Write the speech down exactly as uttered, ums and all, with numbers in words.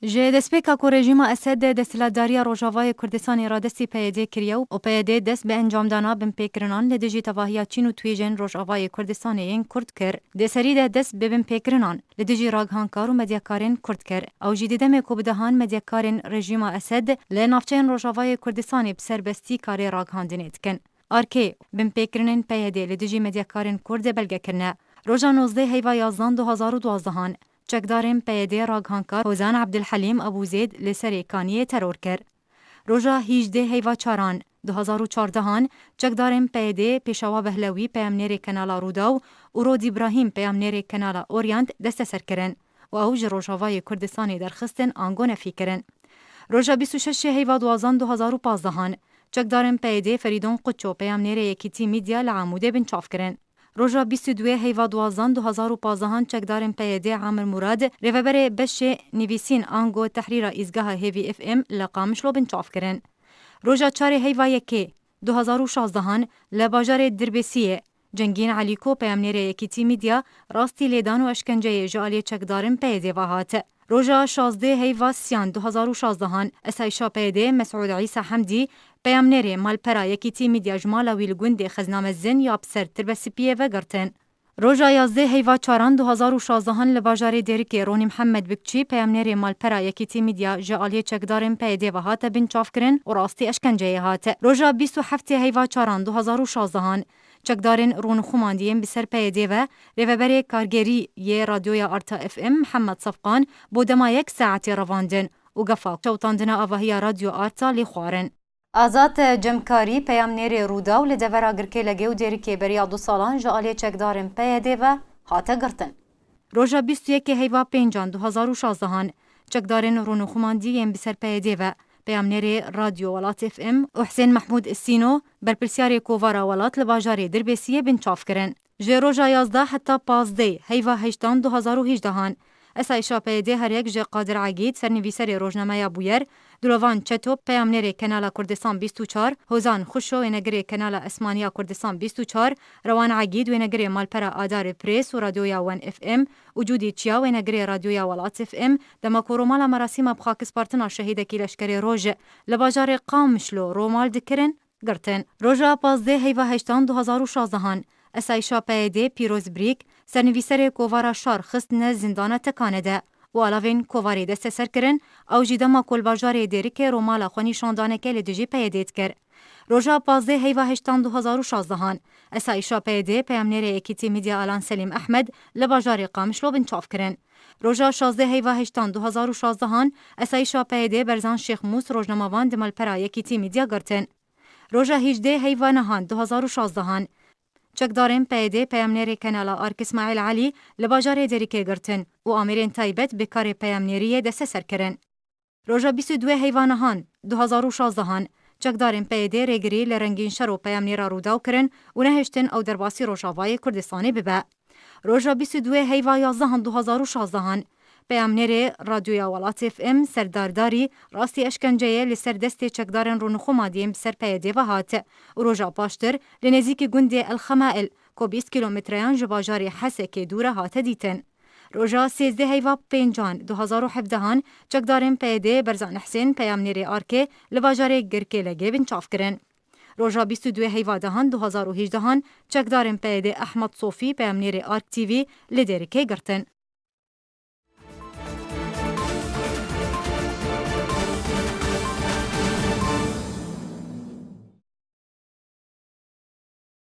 Ji destpêka ku rejîma Esed desthilatdariya Rojavayê Kurdistanê radestî P Y D kiriye û P Y D dest bi encamdana binpêkirinan li dijî tevahiya Çîn û twêjên Rojavayê Kurdistanê yên Kurd kir, di serî de dest bi binpêkirinan li dijî raghankar û medyakarên Kurd kir. Ew jî di demê ku bi dehan medyakarên rejîma Esed li navçeyên Rojavayê Kurdistanê bi serbestî karê raghandinê dikin. Arkê, binpêkirinên P Y D li dijî medyakarên Kurd belge kirine. Roja nozdeh heyva yazdan du hazar û duazdehan, çekdarên P Y D raghankar Hozan Ebdulhelîm Ebûzêd li Serê Kaniyê teror kir. Roja hîjdeh heyva çaran, du hazar û çardehan, çekdarên P Y D Pêşawa Behlewî peyamnêrê Kanala Rûdaw û Rod Îbrahîm peyamnêrê Kanala Orient desteser kirin û ew ji Rojavayê Kurdistanê derxistin ango nefî kirin. Roja bîst û şeş heyva duwazan du hazar û pazdehan, çekdarên P Y D Ferîdon Quço peyamnêrê Yekîtî Medya li Amûdê binçav kirin. Roja bîst û duyê heyva duwazan du hazar û pazdehan çekdarên P Y D Amir Murad, rêveberê beşê nivîsîn ango tehrîra îzgeha Hêvî F M li Qamişlo binçav kirin. Roja çarê heyva yekê du hazar û şazdehan li bajarê Dirbêsiyê Cengîn Elîko peyamnêrê Yekîtî Medya rastî lêdan û eşkenceyê ji aliyê çekdarên P Y D ve hat. Roja şazdeh heyva siyan du hazar û şazdehan, esayîşa P Y D Mesûd Îsa Hemdî, peyamnêrê malpera Yekîtî Medya ji mala wî li gundê Xezna Mezin ya bi ser Tirbesipiyê ve girtin. Roja yazdeh heyva çaran du hazar û şazdehan li bajarê Dêrikê Ronî Mihemed Bikçî, peyamnêrê malpera Yekîtî Medya ji aliyê çekdarên P Y D ve hate binçavkirin û rastî eşkenceyê hat. Roja bîst û heftê heyva çaran du hazar û şazdehan, çekdarên rûnixumandiyên bi ser P Y D ve, rêveberê kargerî yê Radyoya Arta F M Mihemed Sefqan bo dema yek saetê revandin û gefa şewitandina avahiya Radyo Arta lê xwarin. Azad Cemkarî, peyamnêrê Rûdaw li devera Girkêlegê û Dêrikê beriya du salan ji aliyê çekdarên P Y D ve hate girtin. Roja bîst û yekê heyva pêncan du hazar û şazdehan, çekdarên rûnixumandî yên bi ser P Y D ve, peyamnêrê Radyo Welat F M û Husên Mehmûd Sîno, berpirsiyarê Kovara Welat li bajarê Dirbêsiyê binçav kirin. Ji roja yazdeh heta pazdeh heyva heştan du hazar û hejdehan, esayîşa P Y D her yek ji Qadir Egîd, sernivîserê rojnameya Bûyer, Dilovan Çeto, peyamnêrê Kanala Kurdistan bîst û çar, Hozan Xuşo, wênegirê Kanala Esmaniya Kurdistan bîst û çar, Rewan Egîd, wênegirê malpera Adarê Press û Radyoya Wen F M û Cûdî Çiya, wênegirê Radyoya Welat F M, dema ku romala merasîma bi xakispartina şehîdekî Leşkerê Roj li bajarê Qamişlo romal dikirin, girtin. Roja pazdeh heyva heştan du hazar û şazdehan, esayîşa P Y D Pîroz Brîk, sernivîserê Kovara Şar xistine zindana Tekane de û alavên kovarê desteser kirin, ew jî dema ku li bajarê Dêrikê romala xwenîşandaneke li dijî P Y D dikir. Roja pazdeh heyva heştan du hazar û şazdehan, esayîşa P Y D peyamnêrê Yekîtî Medya Alan Selîm Ehmed li bajarê Qamişlo binçav kirin. Roja şazdeh heyva heştan du hazar û şazdehan, esayîşa P Y D Berzan Şêxmûs rojnamevan di malpera Yekîtî Medya girtin. Roja hîjdeh heyva nehan du hazar û şazdehan, çekdarên P Y D peyamnêrê Kanala Ark Îsmaîl Elî li bajarê Dêrikê girtin û amêrên taybet bi karê peyamnêriyê desteser kirin. Roja bîst û duyê heyva nehan du hazar û şazdehan, çekdarên P Y D rêgirî li Rengîn Şero peyamnêra Rûdaw kirin û nehiştin ew derbasî Rojavayê Kurdistanê bibe. Roja bîst û duyê heyva yazdehan du hazar û şazdehan, peyamnêrê Radyoya Welat F M Serdar Darî rastî eşkenceyê li ser destê çekdarên rûnixumadiyên bi ser P Y D ve hat û roja paştir li nêzîkî gundê El Xemail, ku bîst kîlometreyan ji bajarê Hesekê dûr e, hate dîtin. Roja sêzdeh heyva pêncan du hazar û hevdehan, çekdarên P Y D Berzan Husên, peyamnêrê Arkê, li bajarê Girkêlegê binçav kirin. Roja bîst û duyê heyva dehan du hazar û hejdehan, çekdarên P Y D Ehmed Sofî, peyamnêrê Ark T V, li Dêrikê girtin.